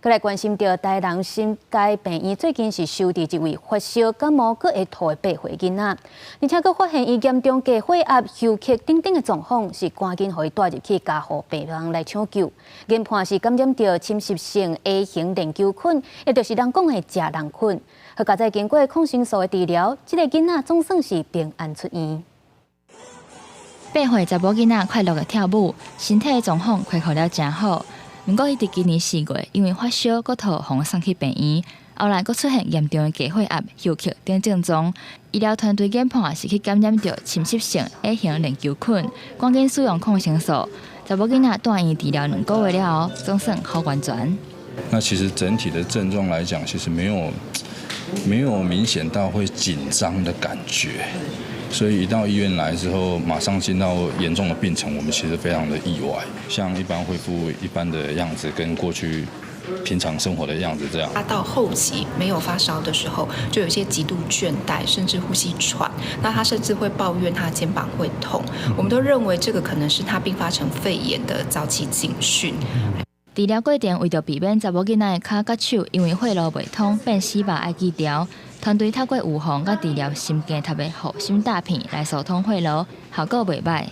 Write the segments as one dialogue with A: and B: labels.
A: 閣來關心著台南新街病院最近是收治一位發燒、感冒、閣會吐的8歲囡仔，而且閣發現伊嚴重低血壓、休克等等的狀況，是趕緊予伊帶入去加護病房來搶救。研判是感染著侵襲性 A 型鏈球菌，也就是人講的食人菌。好佳哉經過抗生素的治療，這個囡仔總算是平安出院。
B: 8歲查某囡仔快樂的跳舞，身體的狀況恢復了誠好。毋過，伊佇今年4月因為發燒、閣吐，予送去病院，後來閣出現嚴重的低血壓、休克等症狀。醫療團隊研判是去感染著侵襲性 A 型鏈球菌，趕緊使用抗生素。查某囡仔住院治療2個月了後，總算好完全。
C: 那其實整體的症狀來講，其實沒有明顯到會緊張的感覺。所以一到醫院來之後，馬上進到嚴重的病程，我們其實非常的意外。像一般恢復一般的樣子，跟過去平常生活的樣子這樣。
D: 他到後期沒有發燒的時候，就有一些極度倦怠，甚至呼吸喘。那他甚至會抱怨他肩膀會痛。我們都認為這個可能是他併發成肺炎的早期警訊。
B: 治療過程為著避免查某囡仔的跤佮手因為血路袂通變死肉愛鋸掉，團隊透過預防佮治療心經特別護心大片來疏通血路，效果袂䆀。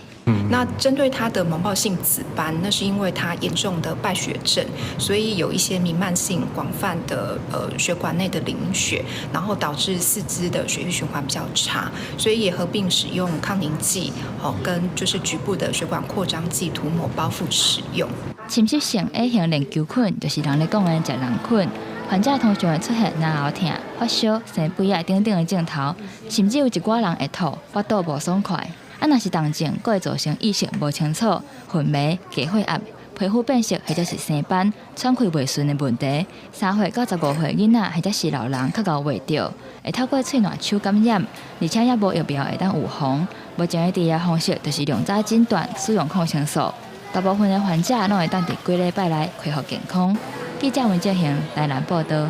D: 那針對他的脓疱性紫斑，那是因為他嚴重的敗血症，所以有一些彌漫性廣泛的血管內的凝血，然後導致四肢的血液循環比較差，所以也合併使用抗凝劑，好跟就是局部的血管擴張劑塗抹包覆使用。
B: 侵襲性 A 型鏈球菌就是人咧講的食人菌，患者通常會出現咽喉疼、發燒、生痱仔等等的症頭，甚至有一寡人會吐、腹肚無爽快。啊，若是重症，閣會造成意識無清楚、昏迷、低血壓、皮膚變色或者是生斑、喘氣袂順的問題。3歲到15歲囡仔或者是老人較𠢕患著，會透過喙瀾手感染，而且也無疫苗會當預防。目前的治療方式就是量早診斷，使用抗生素。大部分的患者攏會當佇幾禮拜內恢復健康。記者文正賢台南報導。